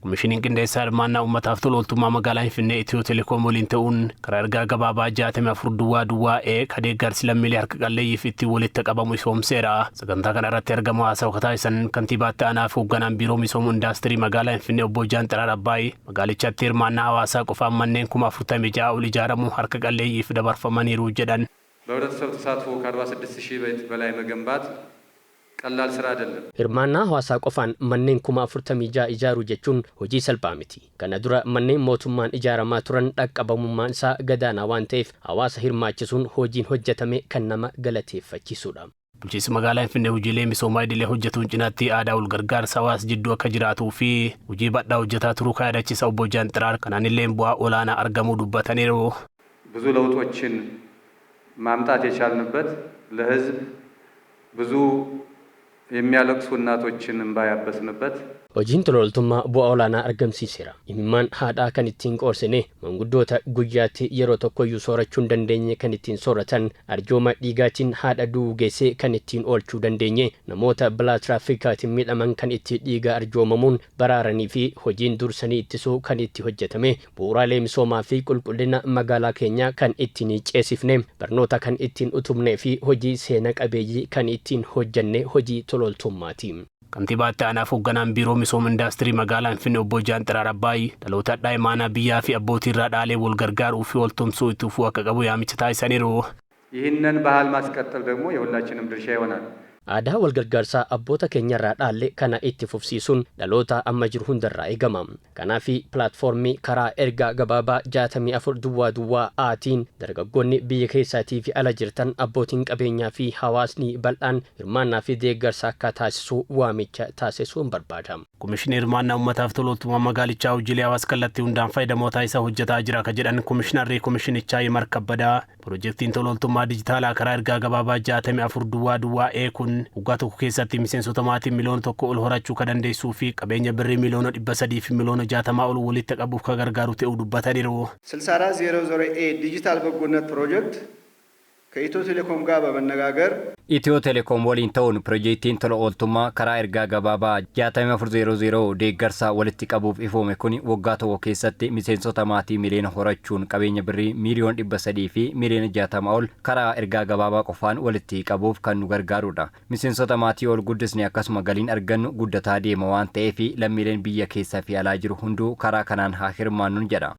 Komishiniin Qindeessaa Hirmaannaa Uummataaf Tola Ooltummaa Magaalaa Finfinnee Itiyoo Telekoom waliin ta'uun karaa ergaa gabaabaa 64 duwwaa duwwaa E ka deeggarsi lammiilee harka qalleeyyiif ittiin walitti qabamu ifoomseera. Sagantaa kana irratti argamu haasawa ka taasisan Kantiibaa Itti Aanaa fi Hoogganaan Biiroo Misooma Indaastirii Magaalaa Finfinnee Obbo Jaanxiraar Abbaay magaalichatti hirmaannaa hawaasaa qofaan manneen 46,000 ol ijaaramu harka qalleeyyiif dabarfamaniiru jedhan. በህብረተሰብ ተሳትፎ ከ46 ሺህ ቤት በላይ መገንባት ቀላል ስራ አይደለም። Hirmaannaa hawaasaa qofaan manneen 46,000 ijaaruu jechuun hojii salphaa miti. Kana dura manneen mootummaan ijaaramaa turan dhaqqabamummaan isaa gadaanaa waan ta'eef hawaasa hirmaachisuun hojiin hojjetame kan nama galateeffachiisudha. Bulchiinsi magaalaa Finfinnee hojiilee misoomaa idilee hojjetuun cinaatti aadaa wal gargaarsa hawaasa jidduu akka jiraatuu fi hojii bal'aa hojjetaa turuu kan yaadachiisa obbo Jaanxiraar kanaan illee bu'aa olaanaa argamuu dubbataniiru. ብዙ ለውጦችን ማምጣት የቻልንበት ለህዝብ ብዙ የሚያለቅሱ እናቶችን እንባ ያበስንበት Hojiin tola ooltummaa bu'aa olaanaa argamsiiseera. Imimmaan haadhaa kan ittiin qoorsine, manguddoota guyyaatti yeroo tokkoyyuu soorachuu hin dandeenye kan ittiin sooratan, arjooma dhiigaatiin haadha du'uu geessee kan ittiin oolchuu dandeenye, namoota balaa tiraafikaatiin miidhaman kan itti dhiiga arjoomamuun baraaranii fi hojiin dursanii ittisuu kan itti hojjetame, bu'uuraalee misoomaa fi qulqullina magaalaa keenyaa kan ittiin ceesifne, barnoota kan ittiin utubnee fi hojii seena qabeeyyii kan ittiin hojjenne hojii tola ooltummaati. Kantiibaa Itti Aanaa fi Hoogganaan Biiroo Misooma Indaastirii Magaalaa Finfinnee obbo Jaanxiraar Abbaay dhaloota hadhaa imaanaa biyyaa fi abbootii irraa dhaalee wal gargaaruu fi wal tumsuu itti fufuu akka qabu yaamicha taasisaniiru. ይህንን ባህል ማስቀጠል ደግሞ የሁላችንም ድርሻ ይሆናል። Aadaa wal gargaarsaa abboota keenyarraa dhaalle kana itti fufsiisuun dhaloota amma jiru hundarraa eegama. Kanaaf pilaatfoormii karaa ergaa gabaabaa 64 duwwaa duwwaa Aatiin dargaggoonni biyya keessaatii fi ala jirtan, abbootiin qabeenyaa fi hawaasni bal'aan hirmaannaa fi deeggarsa akka taasisu waamicha taasisuun barbaada. Komishinii Hirmaannaa Uummataaf Tola Ooltummaa magaalichaa hojiilee hawaasa kallattii hundaan fayyadamoo taasisaa hojjetaa jira ka jedhan Komishinarri Komishinichaa Yimar Kabbadaa, piroojeektiin tola ooltummaa dijitaalaa karaa ergaa gabaabaa 64 duwwaa duwwaa E kun waggaa tokko keessatti miseensota maatii 1 miliyoona ol horachuu ka dandeessuu fi qabeenya birrii 360,000,000 ol walitti qabuuf ka gargaaru ta'uu dubbataniiru. 6400 ኤ ዲጂታል በጎነት ፕሮጀክት ከኢትዮ ቴሌኮም ጋር በመነጋገር Itiyoo Telekoom waliin ta'uun piroojeektiin tola ooltummaa karaa ergaa gabaabaa 6400 deeggarsa walitti qabuuf ifoome kun waggaa tokko keessatti miseensota maatii miliyoona horachuun qabeenya birrii 360,000,000 ol karaa ergaa gabaabaa qofaan walitti qabuuf kan nu gargaarudha. Miseensota maatii ol guddisne akkasuma galiin argannu guddataa deema waan ta'eef lammiileen biyya keessaa fi alaa jiru hunduu karaa kanaan haa hirmaannuun jedha.